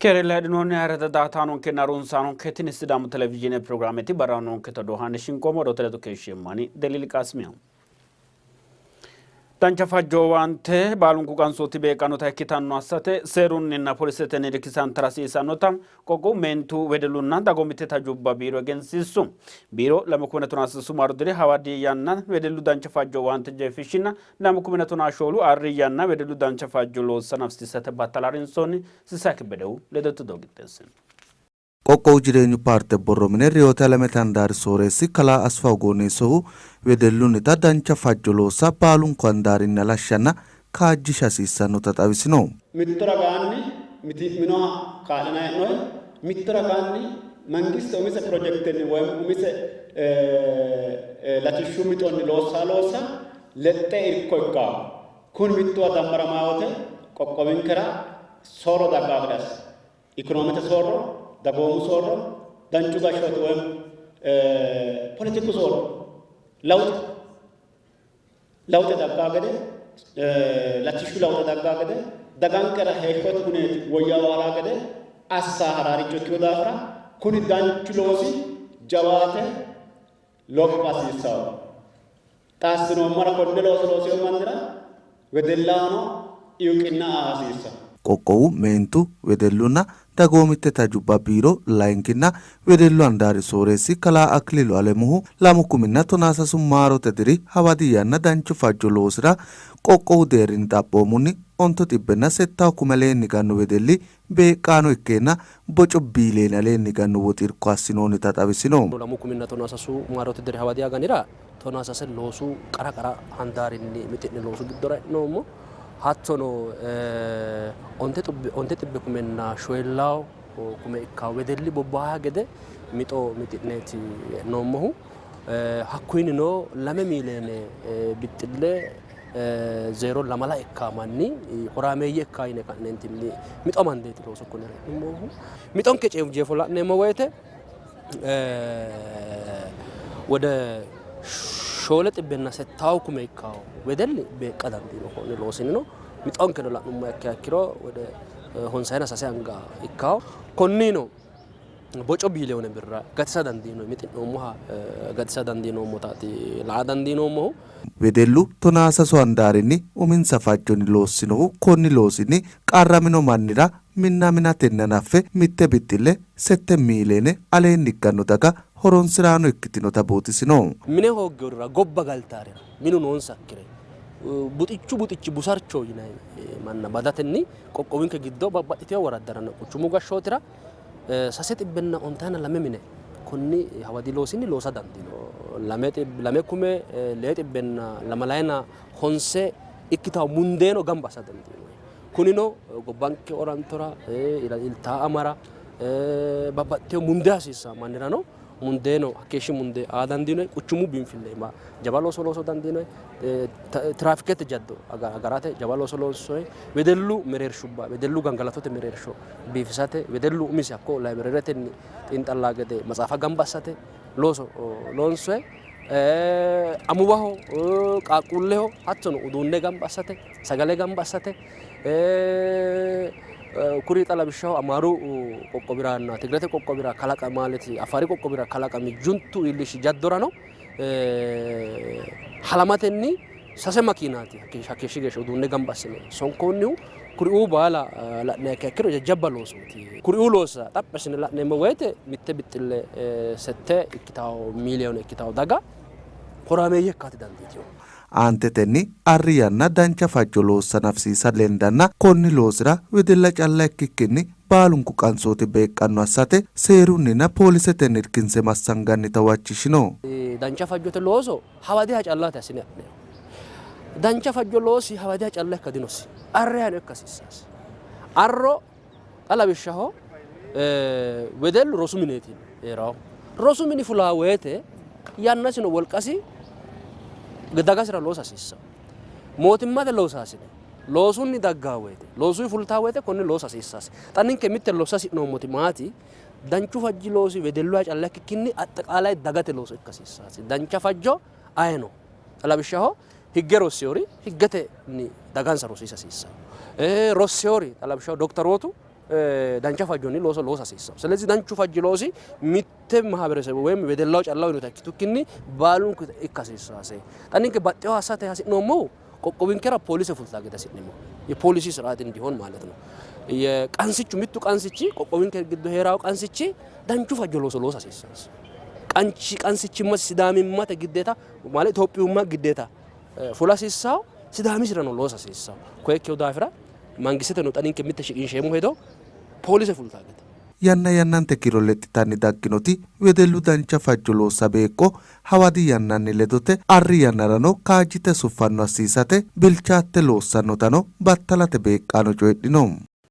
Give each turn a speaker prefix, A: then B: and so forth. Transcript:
A: Keerella heedhinoonni ayirrada daaataanonkenna harunsaanonke tini Sidaamu televizhiine pirogiraameti barra noonke todoo haane shinqoomo odoote ledo keeshsheemmo ani Deliili Qaasimiya. Dancha fajjo owaante baalunku qansooti beeqqannota ikkitanno assate seerunninna polisetenni irkisantara hasiisannota qoqqowu meentu wedellunna dagoomitte tajubba biiro egensiissu. Biiro 2013 maaru diri hawadi yanna wedellu dancha fajjo owaante jeefishshinna 2014 arri yanna wedellu dancha fajjo loossa nafsiisate battala harinsoonni. Sisaay Kebbedehu ledote odoo qixxeessino.
B: Qoqqowu Jireenyu Paarte borro mine Riyoote Alamete handaari sooreessi kalaa Asfaw Gooneessohu wedellunnita dancha fajjo loossa baalunku handaarinni halashshanna kaajjisha hasiissannota xawisino.
C: Mitto ragaanni mitii'minoha kaa'linanni hee'noonni, mitto ragaanni mangiste umise pirojektenni woy umise latishshu mixonni loossanno loossa lexxe irko ikkanno. Kuni mittuwa dammaramawo wote qoqqowinkera soorro dagganno gede assino. Ikonoomete soorro, dagoomu soorro, danchu gashshooti woy poletiku soorro lawuxe lawuxe daggaa gede latishshu lawuxe daggaa gede dagankera heeshshote huneeti woyyaawa haraa gede assa haraaricho ikkino daafira kuni danchu loosi jawaate lopha hasiissanno. Xa assinoommora konne looso loosino mannira wedellahono iwqinna aa hasiissanno.
B: Qoqqowu meentu, wedellunna dagoomitte tajubba biiro layinkinna wedellu handaari sooreessi kalaa Aklilu Alemuhu lamu kuminna tonaa sasu maarote diri hawadi yanna danchu fajjo loosira qoqqowu deerrinni xaphoomunni ontu xibbenna settawu kume aleenni gannu wedelli beeqqaano ikkeenna boco biiliyoone aleenni higanno woxi irko assinoonnita xawisino.
D: Lamu kuminna tonaa sasu maarote diri hawadi aganira tonaa sase loosu qara qara handaarinni mixi'ne loosu giddora e'noommo. Hattono onte onte xibbe kumenna shoyellawo kume ikkanno wedelli bobbaha gede mixo mixi'neeti e'noommohu. Hakkuyinnino 2 miiliyoone bixxille zeero lamala ikkaa manni horaameeyye ikkaa yine ka'neentinni mixo amandeeti looso konne hee'noommohu. Mixonke jeefo la'neemmo woyte wode shoole xibbenna settawo kume ikkawo wedelli beeqqa dandiino konni loosinnino mixonkeno la'nummoha ikkiha ikkiro wode honsayina sase anga ikkawo konnino boco biiliyoone birra gatisa dandiino mixi'noommoha gatisa dandiinoommotaati la''a dandiinoommohu.
B: Wedellu tonaa sasu handaarinni uminsa fajjonni loossinohu konni loosinni qarramino mannira minna minatenni hanaffe mitte bixxille sette miiliyoone aleenni higganno daga horonsi'raano ikkitinota buuxisino.
D: Mine hoogginorira, gobba galtaarira, minu noonsakkire, buxichu buxichi busarcho yinanni manna badatenni qoqqowinke giddo babbaxxitino woraddaranna quchumu gashshootira sase xibbenna ontayina lame mine konni hawadi loosinni loosa dandiino. Lame kume lee xibbenna lamalayina honse ikkitawo mundeeno gamba assa dandiino. Kunino gobbanke olantora, iltaa amara, babbaxxitewo mundee hasiissanno mannirano mundeeno hakkeeshshi mundee aa dandiinoyi. Quchumu biinfille iima jawa looso loosa dandiinoyi. Tiraafikete jaddo agarate jawa looso loonsoyi. Wedellu mereershubba, wedellu gangalatote mereersho biifisate, wedellu umisi hakko layibireretenni xiinxallaa gede matsaafa gamba assate looso loonsoyi. Amuwaho, qaaqquulleho hattono uduunne gamba assate, sagale gamba assate kuri xa lawishshaho Amaaru qoqqowiranna Tigirete qoqqowira kalaqami maaleti Affaari qoqqowira kalaqami juntu iillishi jaddorano halamatenni sase makiinaati hakkeeshshi geeshsha uduunne gamba assine sonkoonnihu. Kuriuu baala la'niha ikkiha ikkiro jajjabba loosooti. Kuriuu loossa xaphi assine la'neemmo woyte mitte bixxille sette ikkitawo miiliyoone ikkitawo daga horaameeyye ikkate dandiitino.
B: Aantetenni arri yanna dancha fajjo loossa nafisiisa lendanna konni loosira wedella calla ikkikkinni baalunku qansooti beeqqanno assate seerunninna poolisetenni irkinse massangannita huwachishino.
D: Dancha fajjote looso hawadiha callaati assine adhineemmo. Dancha fajjo loosi hawadiha calla ikka dinosi. Arrihano ikka hasiissasi. Arro xa lawishshaho wedellu rosu mineeti hee'rannohu. Rosu mini fulaa woyte yannasino wolqasi dagasira loosa hasiissanno. Mootimmate loosaasine loosunni daggaa woyte, loosuyi fultaa woyte konne loosa hasiissasi. Xa ninke mitte lossa hasi'noommoti maati? Danchu fajji loosi wedelluha calla ikkikkinni axxeqaalay dagate looso ikka hasiissasi. Dancha fajjo ayeno lawishshaho higge rossiyori higgetenni dagansa rosiisa hasiissanno. Rossiyori lawishshaho doktorootu. dancha fajjonni looso loosa hasiissanno. ስለዚህ danchu fajji loosi mitte mahaberesebe woyim wedellaho calla uyinota ikkitukkinni baalunku ikka hasiissase. Xa ninke baxxeewo assate hasi'noommohu qoqqowinkera poolise fultaa gede hasi'neemmo። የፖሊሲ ስርዓት እንዲሆን ማለት ነው። የቀንስቹ mittu qansichi qoqqowinke giddo hee'rawo qansichi danchu fajjo looso loosa hasiissanno. Qanchi qansichimma sidaamimmate giddeeta ማለት Itophiyumma giddeeta fula hasiissawo sidaamisirano loosa hasiissawo. Koye ikkewo daafira mangisteteno xa ninke mitte shiqinsheemmo hedo poolise fultaa gede.
B: Yanna yannante kiiro lexxitanni dagginoti wedellu dancha fajjo loossa beeqqo hawadi yannanni ledote arri yannarano kaajjite suffanno assiisate bilchaatte loossannotano battalate beeqqaano coyidhino.